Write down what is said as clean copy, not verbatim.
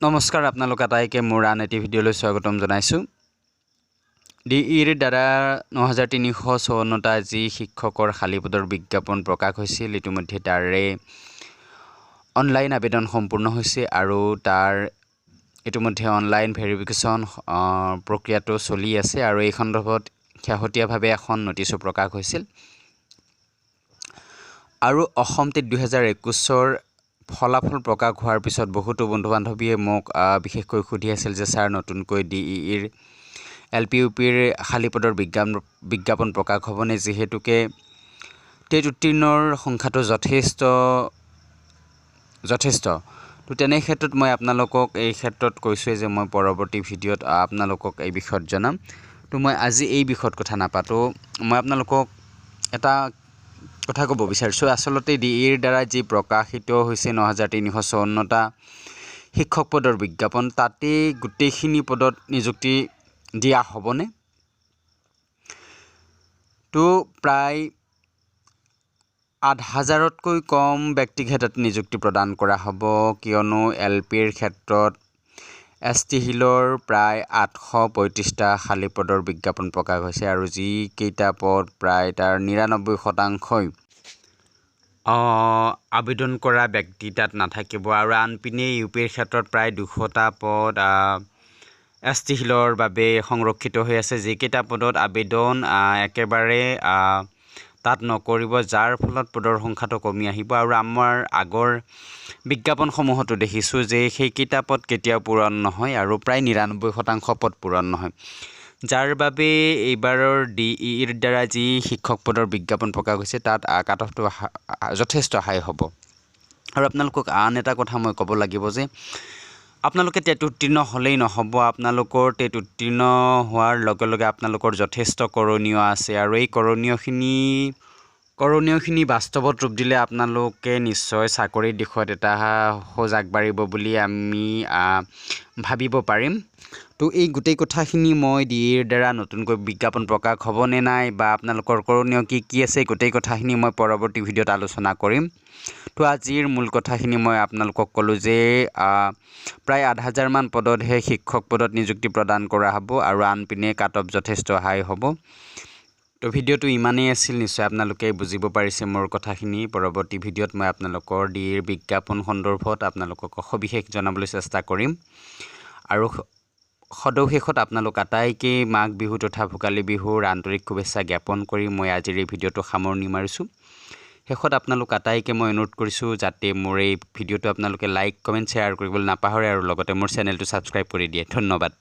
নমস্কাৰ, আপোনালোক আটাইকে মোৰ আন এটি ভিডিঅ'লৈ স্বাগতম জনাইছোঁ। ডি ইৰ দ্বাৰা 9354টা যি শিক্ষকৰ খালী পদৰ বিজ্ঞাপন প্ৰকাশ হৈছিল, ইতিমধ্যে তাৰে অনলাইন আবেদন সম্পূৰ্ণ হৈছে আৰু তাৰ ইতিমধ্যে অনলাইন ভেৰিফিকেশ্যন প্ৰক্ৰিয়াটো চলি আছে। আৰু এই সন্দৰ্ভত শেহতীয়াভাৱে এখন নটিচো প্ৰকাশ হৈছিল। আৰু অসম টেট 2021ৰ ফলাফল প্ৰকাশ হোৱাৰ পিছত বহুতো বন্ধু বান্ধৱীয়ে মোক বিশেষকৈ সুধি আছিল যে ছাৰ, নতুনকৈ ডি ই ইৰ এল পি, ইউ পিৰ খালী পদৰ বিজ্ঞাপন প্ৰকাশ হ'বনে, যিহেতুকে টেট উত্তীৰ্ণৰ সংখ্যাটো যথেষ্ট যথেষ্ট। তো তেনে ক্ষেত্ৰত মই আপোনালোকক এই ক্ষেত্ৰত কৈছোঁৱেই যে মই পৰৱৰ্তী ভিডিঅ'ত আপোনালোকক এই বিষয়ত জনাম। তো মই আজি এই বিষয়ত কথা নাপাতোঁ। মই আপোনালোকক এটা কথা ক'ব বিচাৰিছোঁ। আচলতে ডি ইৰ দ্বাৰা যি প্ৰকাশিত হৈছে 9354টা শিক্ষক পদৰ বিজ্ঞাপন, তাতেই গোটেইখিনি পদত নিযুক্তি দিয়া হ'বনে? তো প্ৰায় 8000তকৈ কম ব্যক্তিকহে তাত নিযুক্তি প্ৰদান কৰা হ'ব, কিয়নো এল পিৰ ক্ষেত্ৰত এছ টি হিলৰ প্ৰায় 835টা খালী পদৰ বিজ্ঞাপন প্ৰকাশ হৈছে আৰু যিকেইটা পদ, প্ৰায় তাৰ 99 শতাংশই আবেদন কৰা ব্যক্তি তাত নাথাকিব। আৰু আনপিনে ইউ পিৰ ক্ষেত্ৰত প্ৰায় 200টা পদ এছ টি হিলৰ বাবে সংৰক্ষিত হৈ আছে, যিকেইটা পদত আবেদন একেবাৰে তাত নকৰিব, যাৰ ফলত পদৰ সংখ্যাটো কমি আহিব। আৰু আমাৰ আগৰ বিজ্ঞাপনসমূহতো দেখিছোঁ যে সেইকেইটা পদ কেতিয়াও পূৰণ নহয় আৰু প্ৰায় 99% পদ পূৰণ নহয়, যাৰ বাবে এইবাৰৰ ডি ই ইৰ দ্বাৰা যি শিক্ষক পদৰ বিজ্ঞাপন প্ৰকাশ হৈছে, তাত কাট অফটো যথেষ্ট হাই হ'ব। আৰু আপোনালোকক আন এটা কথা মই ক'ব লাগিব যে আপোনালোকে টেট উত্তীৰ্ণ হ'লেই নহ'ব। আপোনালোকৰ টেট উত্তীৰ্ণ হোৱাৰ লগে লগে আপোনালোকৰ যথেষ্ট কৰণীয় আছে আৰু এই কৰণীয়খিনি বাস্তৱত ৰূপ দিলে আপোনালোকে নিশ্চয় চাকৰিৰ দিশত এটা খোজ আগবাঢ়িব বুলি আমি ভাবিব পাৰিম। তো এই গোটেই কথাখিনি মই ডি ইৰ দ্বাৰা নতুনকৈ বিজ্ঞাপন প্ৰকাশ হ'বনে নাই বা আপোনালোকৰ কৰণীয় কি কি আছে, গোটেই কথাখিনি মই পৰৱৰ্তী ভিডিঅ'ত আলোচনা কৰিম। তো আজিৰ মূল কথাখিনি মই আপোনালোকক ক'লোঁ যে প্ৰায় 8000মান পদতহে শিক্ষক পদত নিযুক্তি প্ৰদান কৰা হ'ব আৰু আনপিনে কাট অফ যথেষ্ট হাই হ'ব। তো ভিডিঅ'টো ইমানেই আছিল। নিশ্চয় আপোনালোকে বুজিব পাৰিছে মোৰ কথাখিনি। পৰৱৰ্তী ভিডিঅ'ত মই আপোনালোকৰ ডিৰ বিজ্ঞাপন সন্দৰ্ভত আপোনালোকক সবিশেষ জনাবলৈ চেষ্টা কৰিম। আৰু সদৌ শেষত আপোনালোক আটাইকেই মাঘ বিহু তথা ভোগালী বিহুৰ আন্তৰিক শুভেচ্ছা জ্ঞাপন কৰি মই আজিৰ এই ভিডিঅ'টো সামৰণি মাৰিছোঁ। শেষত আপোনালোক আটাইকে মই অনুৰোধ কৰিছোঁ যাতে মোৰ এই ভিডিঅ'টো আপোনালোকে লাইক, কমেণ্ট, শ্বেয়াৰ কৰিবলৈ নাপাহৰে আৰু লগতে মোৰ চেনেলটো ছাবস্ক্ৰাইব কৰি দিয়ে। ধন্যবাদ।